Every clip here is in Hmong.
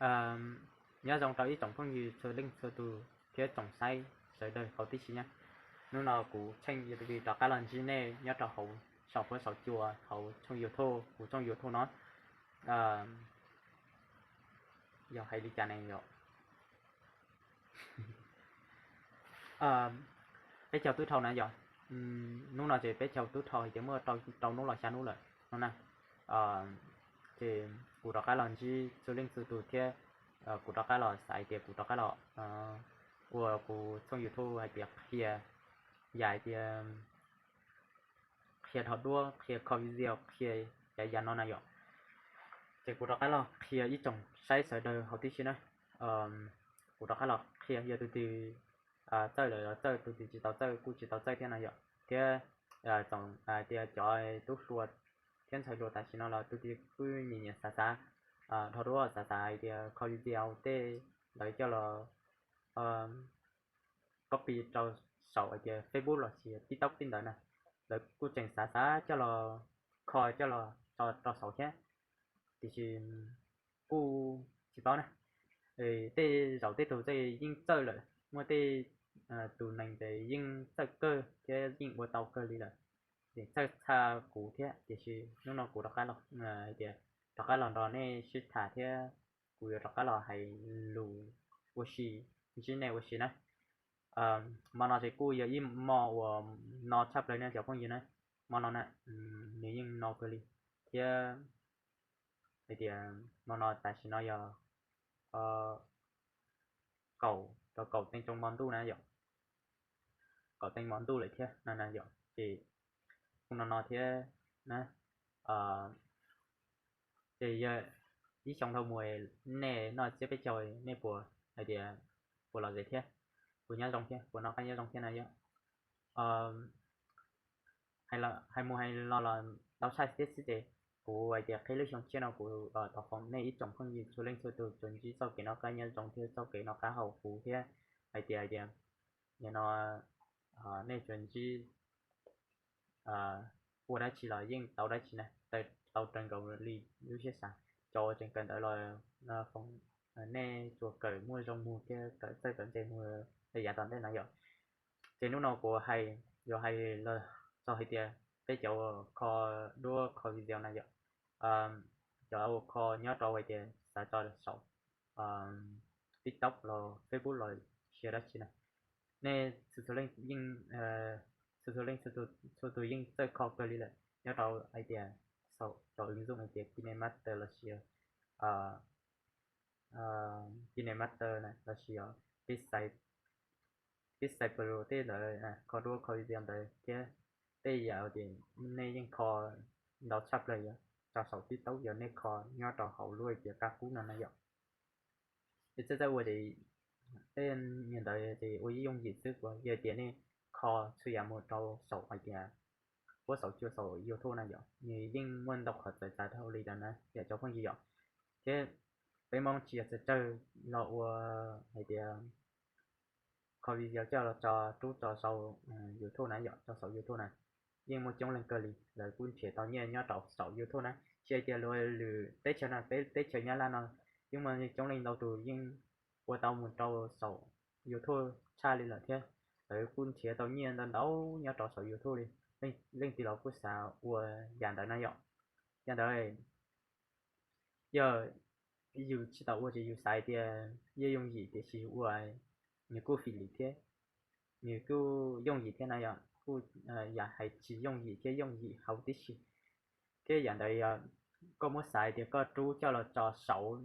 Nyob zoo rau ib tsoom phooj ywg txhua leej txhua tus thiab tsoom saib sawv daws hauv tib si na. Hnub no kuv Tsheej YouTube rov qab los ntsib nej nyob rau hauv saum huab saum cua hauv tshooj YouTube, kuv tshooj YouTube no. Yog hais li cas ne yom? Peb caug tub dhau na yom. Hnub no ces peb caug tub dhau hais tias muaj rau hnub los xya hnub lawm no na. Ces kuv rov qab los ntsib txhua leej txhua tus thiab kuv rov qab los xav hais tias kuv rov qab los ua kuv tshooj YouTube hais tias qhia, yam hais tias qhia dhos duab, qhia kho video, qhia yam yam no na yom. Ces kuv rov qab los qhia ib tsoom saib sawv daws hauv tib si na. Kuv rov qab los qhia, yog tus twg txawj lawm los txawj, tus twg tsis tau txawj kuj tsis tau txawj thiab no yom. Thiab txawm hais tias cov tub hluas thiab ntxhais hluas tam sim no los tus twg kuj nyiam nyiam xav xav dhos duab, xav xav hais tias kho video tej, lawv coj los copy rau saum hais tias Facebook los sis TikTok tej ntawd na, lawv kuj tseem xav xav coj los kho coj los tso rau saum thiab, tiam sis kuj tsis paub na. Tej zaum tej tug txawj yeej txawj lawm, muaj tej tus neeg ces yeej txawj kawg thiab yeej ua tau kawg li lawm, txawj tshaj kuv thiab. Tiam sis hnub no kuv rov qab los hais tias rov qab los nrog nej sib tham thiab kuv yuav rov qab los hais lus ua si, ntsib nej ua si na. Hmo no ces kuj yog ib hmo uas no tshaj plaws na cov phooj ywg na. Hmo no na, nws yeej no kawg li thiab. Hais tias hmo no tam sim no yog kaum rau kaum teev tsoom hmo ntuj na yom, kaum teev hmo ntuj lawm thiab no na yom. Ces kuj no no thiab na. Ces yog ib xyoo dhau mus nej noj tsiab peb caug, nej puas hais tias puas lom zem thiab, puas nyob zoo thiab, puas noj qab nyob zoo thiab na yom? Hais mus hais los los ntau tshaj thiab xwb ces kuv hais tias qhib lub xyoo tshiab no kuv thov foom nej ib tsoom phooj ywg txhua leej txhua tus tsuas ntsib txoj kev noj qab nyob zoo thiab txoj kev noj qab haus huv thiab hais tias, hais tias nim no nej tsuas ntsib ua dab tsi los yeej tau dab tsi na, tau raws nkaus li lub siab xav. Cov uas tseem kawm ntawv los foom nej tsuas kawm muaj zoo mus thiab kawm txawj kawm ntse mus li yav tom ntej no yom. Ces hnub no kuv hais, yuav hais los txog hais tias peb cov uas kho duab kho video na yom, cov uas kho nyob rau hais tias xav tso saum TikTok los Facebook los sis dab tsi na, nej txhua txhua leej yeej, txhua txhua leej txhua tus yeej txawj kho kawg li lawm nyob rau hais tias saum cov ứng dụng hais tias KineMaster los sis KineMaster na los sis Pixel, Pixel Pro tej ntawd, kho duab kho video ntawd thiab tej yam uas nej yeej kho ntau tshaj plaws yog tso saum TikTok, yog nej kho nyob rau hauv lub hais tias kab kub no na yom. Ces txawj txawj ua ces tej niag ntawd ces ua yooj yim xwb, yog tias nej kho txhua yam mus rau saum hais tias huab saum cua saum YouTube na yom, nws yeej muaj ntau qhov txawv txav dhau li ntawd na yom cov phooj ywg yom. Thiab peb Hmoob tsis yog tsawg tsawg los ua hais tias kho video coj los tso rub tso saum YouTube na yom, tso saum YouTube na. Yeej muaj coob leej kawg li, lawv kuj nrhiav tau nyiaj nyob rau saum YouTube na. Tsis hais tias luag lwm teb chaws no, peb teb chaws Nyab Laj no yeej muaj coob leej ntau tus yeej ua tau mus rau saum YouTube tshaj li lawm thiab. Lawv kuj nrhiav tau nyiaj ntau ntau nyob rau saum YouTube li. Leej twg los kuj xav ua yam ntawd na yom. Yam ntawd yog yus tsis tau ua ces yus xav tias yeej yooj yim, tiam sis ua nws kuj fim lim thiab, nws kuj yooj yim thiab na yom, kuj yam hais tsis yooj yim thiab yooj yim hauv tib si. Thiab yam ntawd yog koj muab xav tias koj rub coj los tso saum,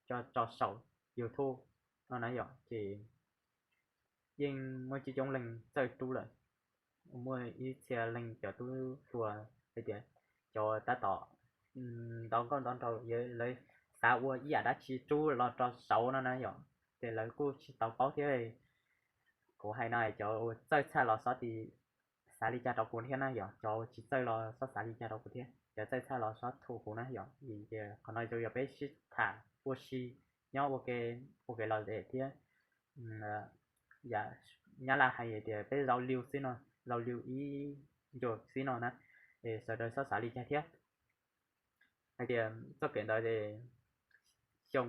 tso saum YouTube no na yom, ces yeej muaj coob coob leej txawj rub lawm. Muaj ib txhia leej cov tub hluas hais tias cov tab tom ntau nkauj ntau nraug lawv xav ua ib yam dab tsi rub los rau saum no na yom, ces lawv kuj tsis tau paub thiab. Kuv hais no cov uas txawj txhaj los xob tis xav li cas rau kuv thiab na yom, cov uas tsis txawj los xob xav li cas rau kuv thiab, cov txawj txhaj los xob thum kuv na yom. Vim tias qhov no zoo yog peb sib tham ua si nyob ua ke, ua kev lom zem thiab. Yam Nyab Laj hais tias peb giao lưu xwb no, giao lưu ib ncua xwb no na, es sawv daws xob xav li cas thiab. Hais tias txoj kev ntawd es xyoo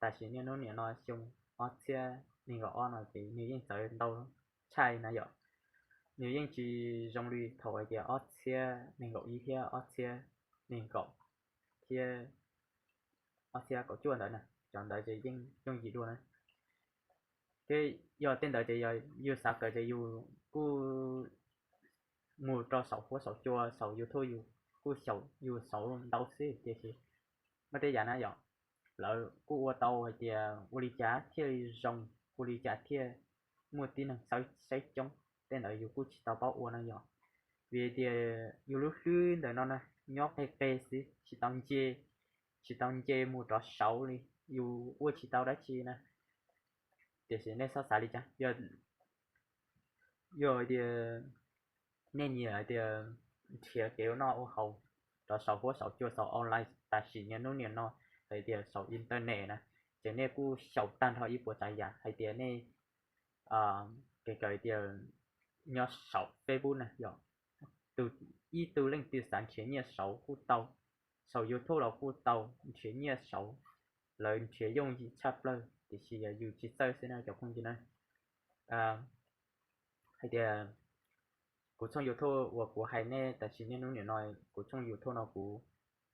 tam sim niaj hnub niam no xyoo ob txhiab nees nkaum ob no ces nws yeej txawv ntau tshaj na yom. Nws yeej tsis zoo li thaum hais tias ob txhiab nees nkaum ib thiab ob txhiab nees nkaum thiab ob txhiab kaum cuaj ntawd na, cov ntawd ces yeej yooj yim dua na. Thiab yog tej ntawd ces yog yus xav kawm ces yus kuj mus rau saum huab saum cua saum YouTube yus kuj xyaum yus xauv ntau xwb tiam sis muaj tej yam na yom, lawv kuj ua tau hais tias ua li cas thiaj li zoo, ua li cas thiaj muaj tib neeg saib coob, tej ntawd yus kuj tsis tau paub ua na yom. Vim tias yus lub hlwb ntawm no na nyob qig qig xwb tsis tau nce, tsis tau nce mus rov saud li, yus ua tsis tau dab tsi na. Tiam sis nej txhob xav li cas, yog hais tias nej nyiam hais tias nrhiav kev ua noj ua haus rov saum huab saum cua saum online tam sim niaj hnub niam no, hais tias saum internet na, ces nej kuj xyaum tag nrho ib puas tsav yam hais tias nej kev kawm tias nyob saum Facebook na yom, tus ib tug leej twg xav nrhiav nyiaj saud kuj tau, saum YouTube los kuj tau nrhiav nyiaj saud, lawv nrhiav yooj yim tshaj plaws tiam sis yog yus tsis txawj xwb na cov phooj ywg na. Hais tias kuv tshooj YouTube uas kuv hais nej tam sim niaj hnub niam no, kuv tshooj YouTube no kuv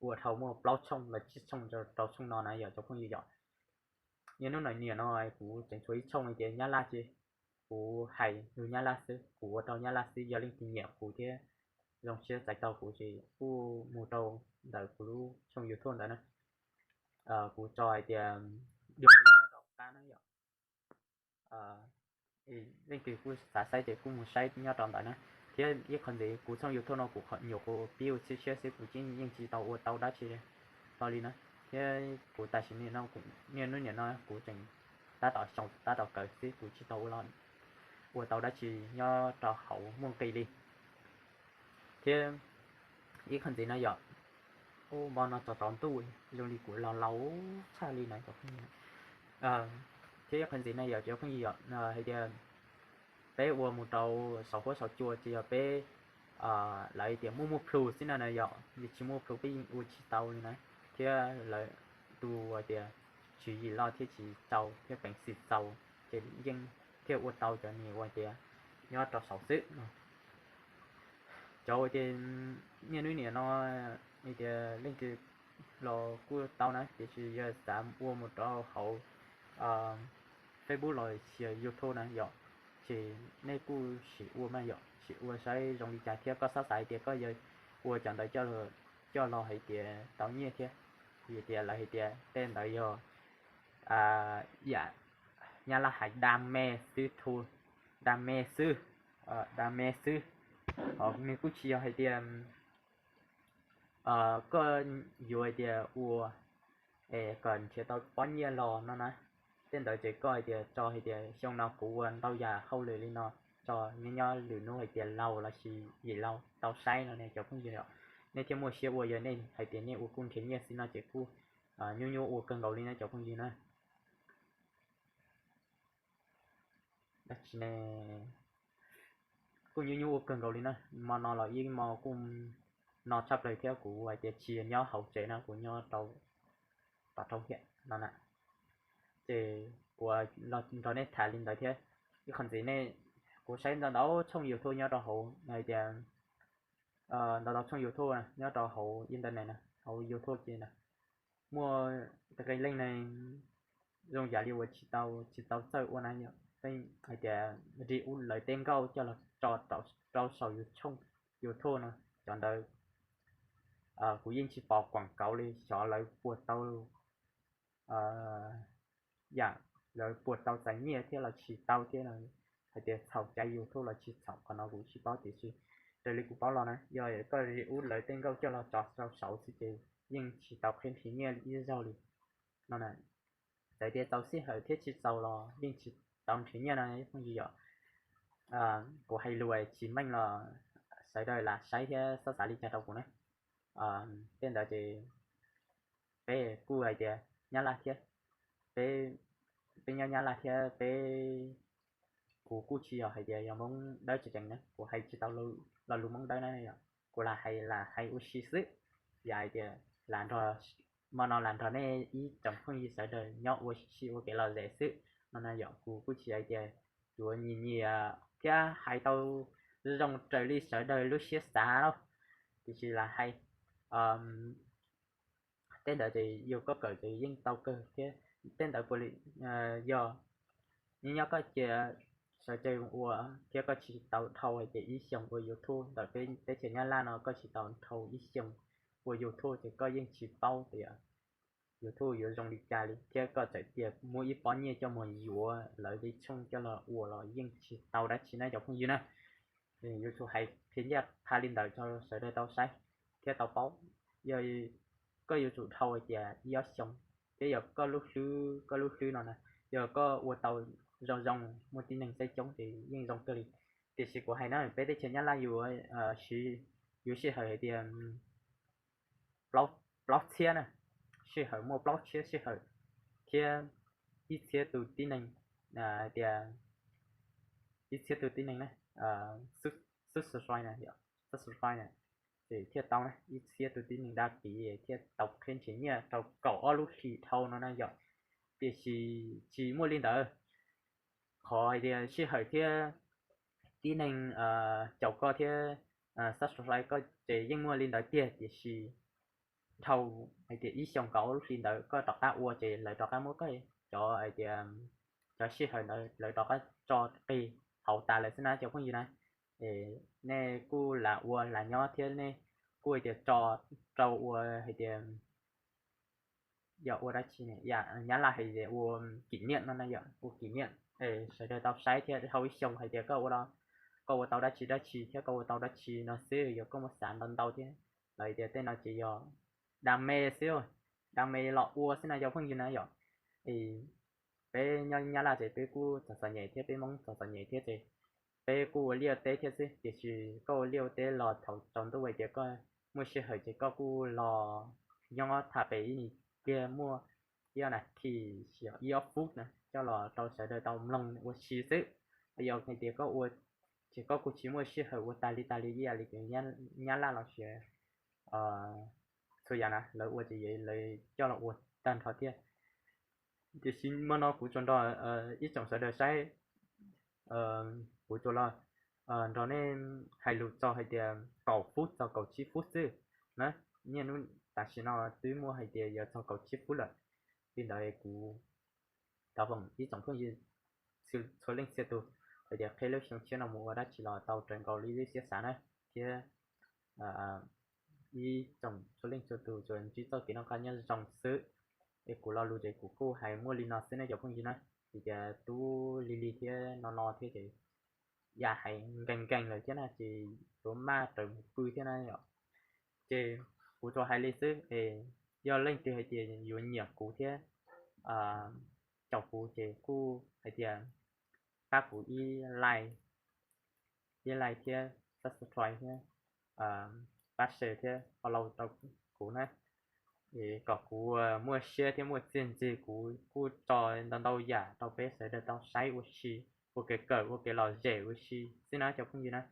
ua dhau muaj plaub tshooj los tsib tshooj rau tshooj no na yom cov phooj ywg yom. Niaj hnub no niam no kuv tseem tshuav ib tshooj hais tias Nyab Laj ces kuv hais lus Nyab Laj xwb, kuv ua rau Nyab Laj xwb, yog leej twg nyiam kuv thiab zoo siab txais tau kuv ces kuj mus rau ntawm kuv lub tshooj YouTube ntawd na. Kuv tso hais tias dua li nyob rau qab na yom. Leej twg kuj xav saib ces kuj mus saib nyob rau ntawd na. Thiab ib qho ntxiv kuv tshooj YouTube no kuv nyuam qhuav pib ua txhib tshiab xwb kuv yeej tsis tau ua tau dab tsi hlo li na. Thiab kuv tam sim niaj no, niaj hnub niam no kuv tseem tab tom xyoo tab tom kawm xwb kuv tsis tau ua tau dab tsi nyob rau hauv muaj nqis li. Thiab ib qho ntxiv na yom, ub, mo no tsaus tsaus ntuj zoo li kuv los laus tshaj li na cov phooj ywg. Thiab ib qho ntxiv na yom cov phooj ywg yom, hais tias peb ua mus rau saum huab saum cua ces yog peb lawv tias muaj muaj plhus xwb na na yom, yog tsis muaj plhus peb yeej ua tsis tau li na. Thiab lawv tus hais tias tswv yim loj thiab tsis txaus thiab peev xwm txaus ces yeej thiaj ua tau cov niag uas tias nyob rau saum xwb. Cov uas tias niaj hnub niam no hais tias leej twg los kuj tau na, tiam sis yog xav ua mus rau hauv Facebook los sis YouTube na yom, ces nej kuj sim ua mas yom, sim ua saib zoo li cas thiab koj txhob xav hais tias koj yog ua cov ntawd coj los hais tias tau nyiaj thiab, vim tias lawv hais tias tej ntawd yog yam Nyab Laj hais đam mê xwb thu, đam mê xwb, đam mê xwb, ho nws kuj tsis yog hais tias koj yuav hais tias ua es kom nrhiav tau pob nyiaj los no na. Tej ntawd ces koj hais tias tso hais tias xyoo no kuv ua ntau yam hauj lwm li no, tso nej nyob lwm hnub hais tias laus los sis yim laus tau saib no ne cov phooj ywg, nej thiaj muaj siab ua. Yog nej hais tias nej ua kuj nrhiav nyiaj xwb no ces kuj nyuaj nyuaj ua kawg nkaus li na cov phooj ywg na. Dab tsi ne, kuj nyuaj nyuaj ua kawg nkaus li na. Mo no los ib mo kuj no tshaj plaws thiab kuv hais tias tsis nyob hauv tsev no, kuv nyob rau tom rau hiam no na. Ces kuv los nrog nej tham li ntawd thiab. Ib qho ntxiv ne, kuv saib ntau ntau tshooj YouTube nyob rau hauv hais tias ntau ntau tshooj YouTube nyob rau hauv internet na, hauv YouTube ces na, muaj tag kis leej ne zoo yam li uas tsis tau tsis tau txawj ua na yom, hais tias ris ub lawv tej nkauj coj los tso rau saum YouTube no, cov ntawd kuv yeej tsis pom kuam kauv li, xyov lawv puas tau yam lawv puas tau txais nyiaj thiab los tsis tau thiab, hais tias txhaum cai YouTube los tsis txhaum qhov no kuv tsis paub tiam sis raws li kuv paub los na yog koj ris ub lawv tej nkauj coj los tso rau saud xwb ces yeej tsis tau qhib nrhiav nyiaj ib zaug li no na. Txawm tias txaus sij hawm thiab tsis txaus los yeej tsis tau nrhiav nyiaj no phooj ywg yom. Kuv hais lus tsis meej los sawv daws lam saib thiab txhob xav li cas rau kuv na. Tej ntawd ces peb kuj hais tias Nyab Laj thiab, peb, peb nyob Nyab Laj thiab peb, kuv kuj tsis yog hais tias yog Hmoob Dawb tseem tseem na, kuv hais tsis tau lo lus Hmoob Dawb na yom, kuv lam hais lam hais ua si xwb, yam hais tias lam nrog Hmo no los nrog nej ib tsoom phooj ywg sawv daws nyob ua si ua kev lom zem xwb no na yom. Kuv kuj tsis hais tias yuav nyiam nyiam thiab hais tau zoo raws li sawv daws lub siab xav lauj, tiam sis los hais tej ntawd ces yog koj kawm ces yeej tau kawg thiab. Tej ntawd puas li, yog nyob nyob koj cia sawv tsees ua thiab koj tsis tau dhau hais tias ib xyoos ua YouTube ntawm peb teb chaws Nyab Laj no, koj tsis tau dhau ib xyoos ua YouTube ces koj yeej tsis paub tias YouTube yuav zoo li cas li thiab koj txawm tias muaj ib pob nyiaj coj mus yuav lawv li tshooj coj los ua los yeej tsis tau dab tsi na cov phooj ywg na. Yuav tsum hais qhia ncaj qha li ntawd rau sawv daws tau saib thiab tau paub. Yog koj yuav tsum dhau hais tias ib ob xyoos, thiab yog koj lub hlwb, koj lub hlwb no na, yog koj ua tau zoo zoo muaj tib neeg xaiv coob ces yeej zoo kawg li. Tiam sis kuv hais na peb teb chaws Nyab Laj yuav siv, yuav sij hawm hais tias plaub txhiab na, sij hawm muaj plaub txhiab sij hawm thiab ib txhiab tus tib neeg, hais tias ib txhiab tus tib neeg na, subscribe na, subscribe na, ces thiaj tau na, ib txhiab tus tib neeg dag kis thiaj tau qheb nrhiav nyiaj rau kaum ob lub hlis dhau no na yom. Tiam sis tsis muaj li ntawd, qhov hais tias sij hawm thiab tib neeg caum koj thiab subscribe koj ces yeej muaj li ntawd tiag, tiam sis dhau hais tias ib xyoos kaum ob lub hlis ntawd koj rov qab ua ces lawv rov qab muab koj cov hais tias cov sij hawm ntawd lawv rov qab tso qis hauv tas lawm xwb na cov phooj ywg na. Es nej kuj lam ua lam nyob thiab nej kuj hais tias tso rau ua hais tias yog ua dab tsi, Nyab Laj hais tias ua kỷ niệm no na yom, ua kỷ niệm es sawv daws tau saib thiab dhau ib xyoos hais tias koj ua, koj ua tau dab tsi dab tsi thiab koj ua tau dab tsi no xwb, yog koj muaj xav ntau ntau thiab los tias tej no ces yog đam mê xwb, đam mê los ua xwb na cov phooj ywg na yom. Es peb nyob Nyab Laj ces peb kuj txom txom nyem thiab, peb Hmoob txom txom nyem thiab ces peb kuj ua liaj ua teb thiab xwb, tiam sis koj ua liaj ua teb los thaum tsaus ntuj hais tias koj muaj sij hawm ces koj kuj los nyob tham pem ib nig kiag muaj ib ob nas this, ib ob phút na coj los rau sawv daws tau mloog ua si xwb. Yog hais tias koj ua ces koj kuj tsis muaj sij hawm ua tas li tas li ib yam li Nyab Laj los sis txhua yam na, lawv ua ces lawv coj los ua tag nrho thiab. Tiam sis hmo no kuv tsuas nrog ib tsoom sawv daws saib, kuv tsuas los nrog nej hais lus txog hais tias kaum phút txog kaum tsib phút xwb na. Niaj hnub tam sim no twb muaj hais tias yuav txog kaum tsib phút lawm. Li ntawd kuv thov foom ib tsoom phooj ywg txhua leej txhua tus hais tias qhib lub xyoo tshiab no mus ua dab tsi los tau raws nkaus li lub siab xav na, thiab ib tsoom txhua leej txhua tus tsuas ntsib txoj kev noj qab nyob zoo xwb. Es kuv lo lus ces kuv kuj hais muaj li no xwb ne cov phooj ywg na. Vim tias tub lig lig thiab no no thiab ces yam hais nkees nkees lawm thiab na ces yuav maj raws mus pw thiab na yom. Ces kuv tsuas hais li xwb es yog leej twg hais tias yuav nyiam kuv thiab caum kuv ces kuj hais tias pab kuv ib like, ib like thiab subscribe thiab pab share thiab follow rau kuv na, kom kuv muaj siab thiab muaj txiaj ntsig kuv kuj tso ntau ntau yam rau peb sawv daws tau saib ua si, ua kev kawm ua kev lom zem ua si xwb na cov phooj ywg na.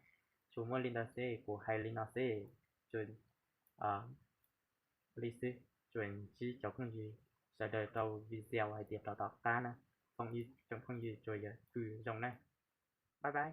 Tsuas muaj li ntawd xwb, kuv hais li no xwb, tsuas li xwb, tsuas ntsib cov phooj ywg sawv daws rau video hais tias rau tom qab na. Foom ib tsoom phooj ywg tsuas yog kws zoo na. Bye bye.